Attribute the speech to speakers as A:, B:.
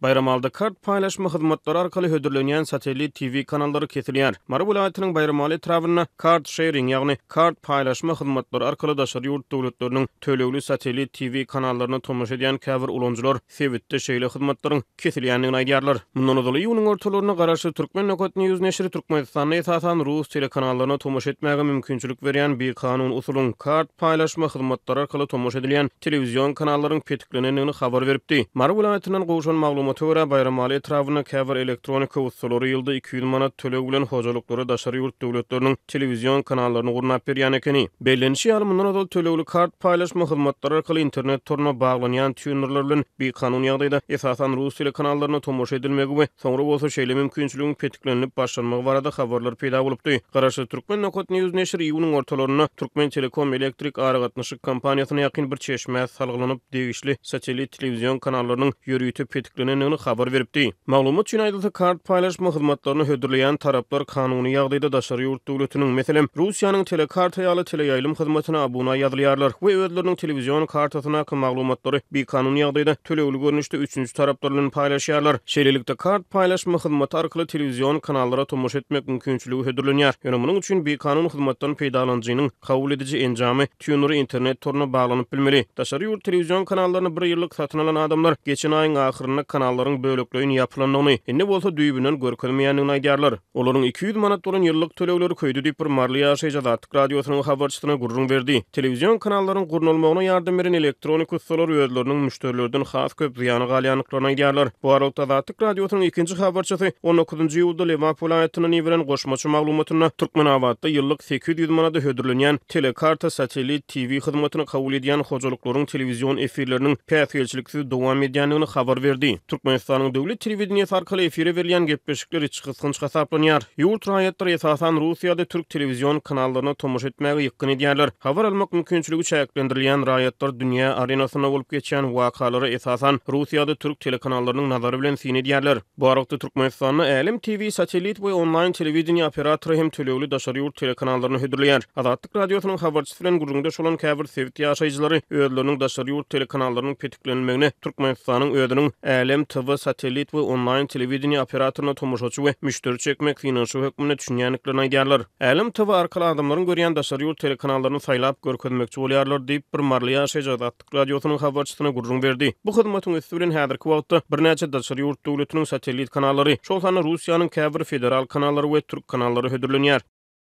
A: Baýramalyda kart paýlaşma hyzmatlary arkaly hödürlenýän satellit TV kanallary kesilýär. Mary welaýatynyň Baýramaly etrabynda kart şering, ýagny kart paýlaşma hyzmatlary arkaly daşary ýurt döwletleriniň tölegli satellit TV kanallaryna tomaşa edýän käbir ulanyjylar sebitde şeýle hyzmatlaryň kesilýändigini aýdýarlar. Mundan ozal iýunyň ortalarynda garaşsyz Turkmen Nokat News neşiri Türkmenistanda esasan rus telekanallaryna tomaşa etmäge mümkinçilik berýän bikanun usulyň, kart paýlaşma hyzmatlary arkaly tomaşa edilýän telewizion kanallaryň petiklenendigini habar beripdi. Mary welaýatyndan gowşan maglumata görä, Baýramaly etrabynda käbir elektronika ussalary ýylda 200 manat töleg bilen hojalyklara daşary ýurt döwletleriniň telewizion kanallaryny gurnap berýän ekeni. Bellenişi ýaly, mundan ozal tölegli kart paýlaşma hyzmatlary arkaly internet toruna baglanýan týunerler bilen bikanun ýagdaýda, esasan, rus telekanallaryna tomaşa edilmegi we soňra bolsa şeýle mümkinçiligiň petiklenilip başlanmagy barada habarlar peýda bolupdy. Garaşsyz Türkmen Nokat News neşiri iýunyň ortalarynda Türkmentelekom elektrik aragatnaşyk kompaniýasyna ýakyn bir çeşmä salgylanyp, degişli satellit telewizion kanallarynyň ýörite petiklenendigini habar beripdi. Maglumat üçin aýdylsa, kart paýlaşma hyzmatlaryny hödürleýän taraplar kanuny ýagdaýda daşary ýurt döwletiniň, meselem, Russiýanyň Telekarta ýaly teleýaýlym hyzmatyna abuna ýazylýarlar we özleriniň telewizion kartasyndaky maglumatlary bikanun ýagdaýda tölegli görnüşde üçünji taraplar bilen paýlaşýarlar. Şeýlelikde, kart paýlaşma hyzmaty arkaly telewizion kanallara tomaşa etmek mümkinçiligi hödürlenýär. Ýöne munuň üçin bikanun hyzmatdan peýdalanyjynyň kabul ediji enjamy Týuneri internet toruna baglanyp bilmeli. Daşary ýurt telewizion kanallaryny bir ýyllyk satyn alan adamlar geçen aýyň ahyrynda kanallaryň bölekleýin ýapylandygyny, indi bolsa düýbünden görkezmeýändigini aýdýarlar. Olaryň 200 manat bolan ýyllyk tölegleri köýdi diýip, bir maryly ýaşaýjy Azatlyk Radiosynyň habarçysyna gürrüň berdi. Telewizion kanallaryň gurnalmagyna ýardam beren elektronik ussalar özleriniň müşderilerden has köp zyýana galýandyklaryny aýdýarlar. Bu aralykda, Azatlyk Radiosynyň ikinji habarçysy on dokuzynjy iýulda Lebap welaýatyndan iberen goşmaça maglumatynda Türkmenabatda ýyllyk 800 manada hödürlenýän Telekarta satellit TV hyzmatyny kabul edýän hojalyklaryň telewizion efirleriniň päsgelçiliksiz dowam edýändigini habar berdi. Türkmenistanyň döwlet telewideniýesi arkaly efire berilýän gepleşikler içgysgynç hasaplanýar. Ýurt raýatlary esasan rus ýa-da türk telewizion kanallaryna tomaşa etmäge ýykgyn edýärler. Habar almak mümkinçiligi çäklendirilýän raýatlar dünýä arenasynda bolup geçýän wakalara esasan rus ýa-da türk telekanallarynyň nazary bilen syn edýärler. Bu aralykda Türkmenistanda Älem TV satellit we onlaýn telewideniýe operatory hem tölegli daşary ýurt telekanallaryny hödürleýär. Azatlyk Radiosynyň habarçysy bilen gürrüňdeş bolan käbir sebit ýaşaýjylary özleriniň daşary ýurt telekanallarynyň petiklenilmegine Türkmenistanyň özüniň Älem TV satellit we onlaýn telewideniýe operatoryna tomaşaçy we müşderi çekmek synanyşygy hökmünde düşünýändiklerini aýdýarlar. Älem TV arkaly adamlaryň görýän daşary ýurt telekanallaryny saýlap görkezmekçi bolýarlar diýip, bir maryly ýaşaýjy Azatlyk Radiosynyň habarçysyna gürrüň berdi. Bu hyzmatyň üsti bilen häzirki wagtda birnäçe daşary ýurt döwletiniň satellit kanallary, şol sanda Russiýanyň käbir federal kanallary we türk kanallary hödürlenýär.